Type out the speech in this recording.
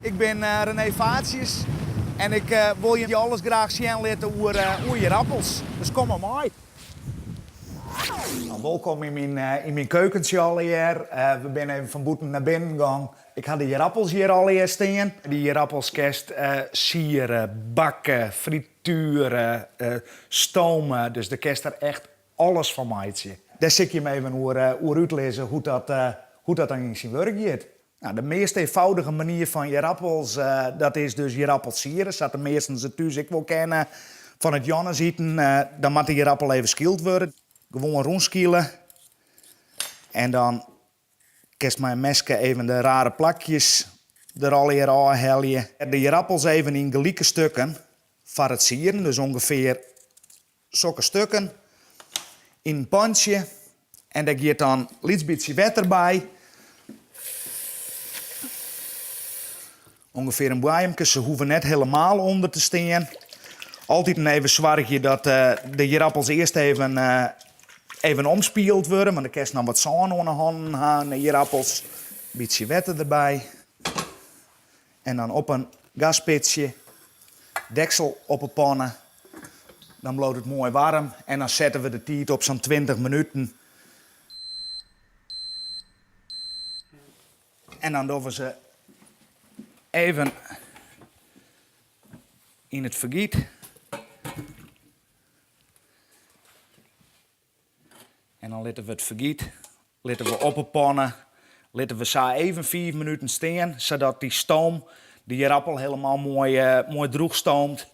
Ik bin René Vaartjes en ik wol je alles graach sjen litte oer oer ierappels. Dus kom mar mei. Nou, wolkom yn myn, yn myn keukentsje allegear. We binne even fan bûten nei binnen gong. Ik ha de ierappels hjir allegear stean. Dy ierappels kinst siere, bakke, frituere, stome. Dus dêr kinst der echt alles fan meitsje. Dêr sil ik jim even oer, oer útlizze hoe't dat, hoe't dat dan yn syn wurk giet. Nou, de meast eenvoudige manier fan ierappels, dat is dus ierappels siere, sa't de measten se thús ek wol kenne fan it Jannesiten. Dan moat de ierappel even skyld wurde. Gewoan rûnskile. En dan kinst mei in meske even de rare plakjes der allegear ôfhelje. De ierappels even yn gelike stukken foar it sieren, dus ûngefear sokke stukken yn in pantsje en dêr giet dan lyts bytsje wetter by. Ungefear in boaiemke, se hoege net helemaal ûnder te stean. Altiten even soargje dat de ierappels earst even, even omspield wurde, want dan kinst noch wat sân oan 'e hannen ha en de ierappels. Bytsje wetter derby. En dan op in gaspitsje, deksel op 'e panne. Dan bliuwt it moai waarm en dan sette we de tiid op sa'n 20 minuten. En dan dogge we se even yn it fergyt. En dan litte we it fergyt litte we op 'e panne, litte we sa even fiif minuten stean, sadat dy stoom de ierappel helemaal moai, moai drûch stoomt.